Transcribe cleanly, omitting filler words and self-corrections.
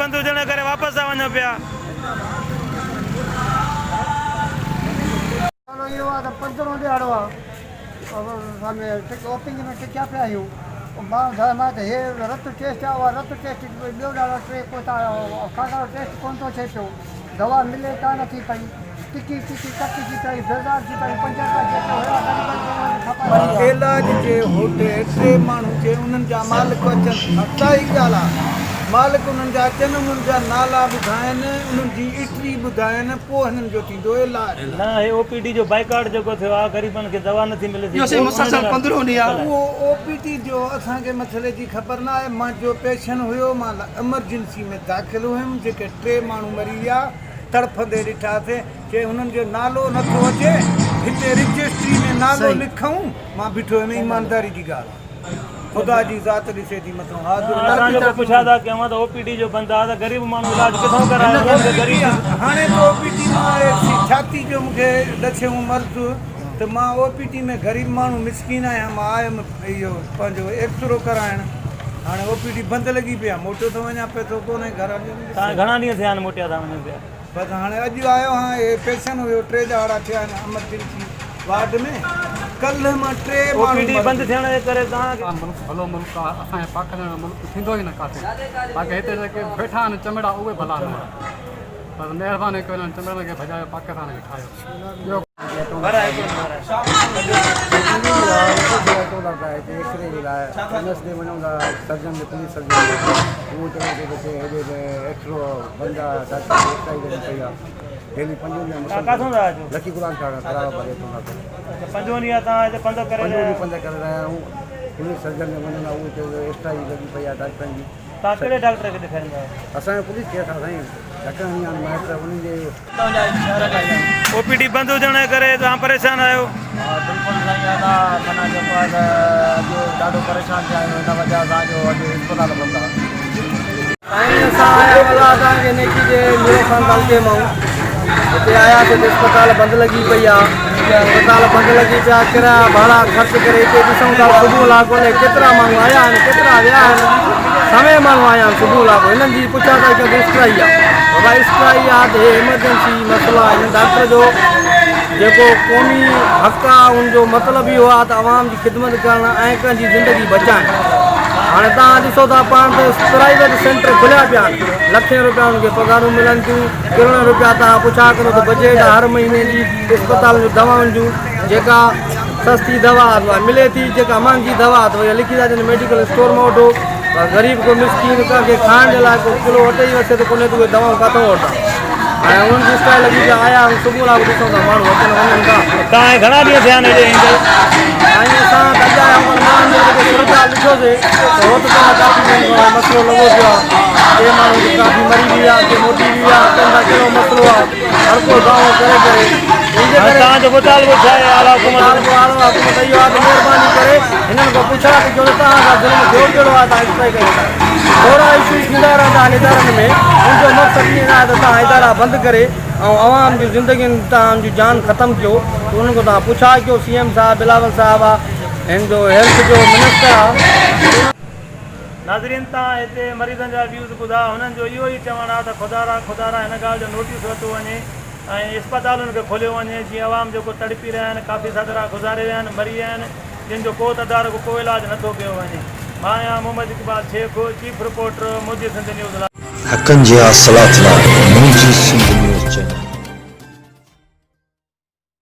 بند هجڻ جي ڪري واپس ٿا وڃو پيا. مسئلو اهو آهي ته پندرهون ڏهاڙو آهي اسان ۾ او پي ڊي ۾ ٽڪيا پيا آهيون مان ٻڌايومانس ته هي رت ٽيسٽ آهي اها رت ٽيسٽ ٻيو ڏهاڙو ٽي ڪوتا کان ٽيسٽ ڪونه ٿو ٿئي پيو دوا ملي ڪانه ٿي پئي ٽڪي ٽڪي ڪٽجي پئي بيزار ٿي پئي پنج رپيا جيڪي هيا غريبن کي اهي به کپائي. علاج جي هوٽي ٽي ماڻهو جي انهن جا مالڪ اچن ٿا ساهي ڳالهه آ مالڪ انهن جا اچن انهن جا نالا ٻڌائن انهن جي اٽري ٻڌائن پوء هنن جو ٿيندو علاج. نه هي او پي ڊي جو بائيڪاٽ جيڪو ٿيو آ غريبن کي دوا نٿي ملي اهو سائين مسلسل پندرهون ڏينهن آ. اهو او پي ڊي جو اسان کي مسئلي جي خبر نه آهي مان جو پيشن هيو مان ايمرجنسي ۾ داخل هيم جيڪي ٽي ماڻهو مري ويا تڙڦندي ڏٺاسين چي هنن جو نالو نٿو اچي هتي رجسٽري ۾ نالو لکئون مان بيٺو هيم ايمانداري جي ڳالهه آ خدا جي ذات ڏسي ٿي مٿئون حاضر اسان جيڪو پڇا ٿا ڪيون ته او پي ڊي جو بند آ ته غريب ماڻهو علاج ڪٿان ڪرائي انهن کي غريب هاڻي ته او پي ڊي مان ڇاتي جو مون کي ڏسيون مرض ته مان او پي ڊي ۾ غريب ماڻهو مسڪين آهيان مان آيم اهو پنهنجو ايڪسرو ڪرائڻ هاڻي او پي ڊي بند لڳي پئي آ موٽيو ٿو وڃان پئسو ڪونهي گهر هليو ويندس. توهان گهڻا ڏينهن ٿيا آهن موٽيا ٿا وڃو پيا. بس هاڻي اڄ آيو آهيان هي پيشن هيو ٽي ڏهاڙا ٿيا آهن ايمرجنسي وارڊ ۾ ڪلهه مان ٽي او پي ماڻهو ڊي بند ٿيڻ جي ڪري توهان کي. ملڪ ڀلو ملڪ آ اسان جي پاڪستان جهڙو ملڪ ٿيندو ئي نه ڪاٿي باقي هتي جيڪي ويٺا آهن چمڙا اهي ڀلا نه آهن بس مهرباني ڪيو انهن چمڙن کي ڀڄايو پاڪستان کي ٺاهيو ٻيو توهان ڪاٿون ٿا اچو؟ اڇا پنجون ڏينهن آ توهان هتي پنڌ ڪري رهيا آهيو. توهان ڪهڙي ڊاڪٽر کي ڏيکاريندا آهيو؟ او پي ڊي بند هجڻ جي ڪري توهان پريشان آهيو. ها بلڪل سائين اسان معنيٰ جيڪو آهي ته اڄ ڏاڍو پريشان ٿيا آهيون ان وجه سان جو اڄ اسپتال بند آهي. سائين اسان آيا آهيون الله توهان کي نيڪي ڏي ميرو خان تعلقي مان هتي آياسي ته اسپتال بند لڳي پئي آ اسپتال بند لڳي پئي آ ڪرايا ڀاڙا خرچ ڪري هتي ڏسون ٿا صبح لاڳو الائي ڪيترا ماڻهو آيا آهن ڪيترا ويا آهن سوين ماڻهو آيا آهن صبح لاڳو هنن جي پڇا ٿا ڪيون ته اسٽرائي آ بابا اسٽرائي آ ته هي ايمرجنسي مسئلو آ هن ڊاڪٽر جو جيڪو قومي حق آ ان جو مطلب اهو آ ته عوام جي خدمت ڪرڻ ۽ ڪنهن جي زندگي بچائڻ هاڻي توهان ڏسو ٿا پاڻ ته پرائيويٽ سينٽر کليا پيا آهن لکين روپيا انهن کي پگهارون ملن ٿيون ڪروڙين روپيا توهان پڇا ڪرو ته بجيٽ آ هر مهيني جي اسپتالن جون دوائن جون جيڪا سستي دوا آ اها ملي ٿي جيڪا مهانگي دوا آ ته اها لکي ٿا ڏين ميڊيڪل اسٽور مان وٺو پر غريب ڪو مسڪين ڪنهن کي کائڻ جي لاء ڪو ڪلو اٽي جي وسعت ڪونهي ته اهي دوائون ڪاٿئون وٺندا ۽ انهن جي اسٽائل لڳي پيا آيا آهيون صبح لاء به ڏسون ٿا ماڻهو اچن وڃن ٿا. توهان کي گهڻا ڏينهن ٿيا آهن هيڏي ايندي؟ سائين اسان ته اڄ آيا آهيون پر ماڻهن جو جيڪو صورتحال ڏٺوسي ته هو ته توهان ڪافي ڏينهن کان مسئلو لڳو پيو آهي ڪي ماڻهو ته ڪافي مري به ويا ڪي موٽي به ويا ڪن سان ڪهڙو مسئلو آهي هر ڪو دانهون ڪري ڪري ان جي هاڻي ڪري توهان جو مطالبو ڇا آهي اعليٰ حڪومت کان؟ مطالبو اعليٰ حڪومت اهو آهي ته مهرباني ڪري هنن کان پڇا ته ڇو ته توهان سان ظلم ٿيو ڪهڙو آهي توهان اسٽرائيڪ ڪيو ٿا ٿورا اشو ٿيندا رهندا آهن ادارن ۾ ان جو مقصد ائين نه آهي ته توهان ادارا بند ڪري ۽ عوام جون زندگين توهان جون جان ختم ڪيو ته انهن کان توهان پڇا ڪيو سي ايم صاحب بلاول صاحب آ هن جو هيلٿ جو منسٽر آ. ناظرين توهان هتي مريضن جا ويوز ٻڌا هنن جو اهو ئي چوڻ آ ته خدارا خدارا هن ڳالهه جو نوٽيس ورتو وڃي ۽ اسپتالن کي کوليو وڃي جيئن عوام جيڪو تڙپي رهيا آهن ڪافي سدرا گذاري ويا آهن مري ويا آهن جن جو ڪو تدارڪ ڪو علاج نه ٿو ڪيو وڃي مان آهيان محمد اقبال شيخ چيف رپورٽر منهنجي سنڌ نيوز لاء. حقن جي حاصلات لاء منهنجي سنڌ.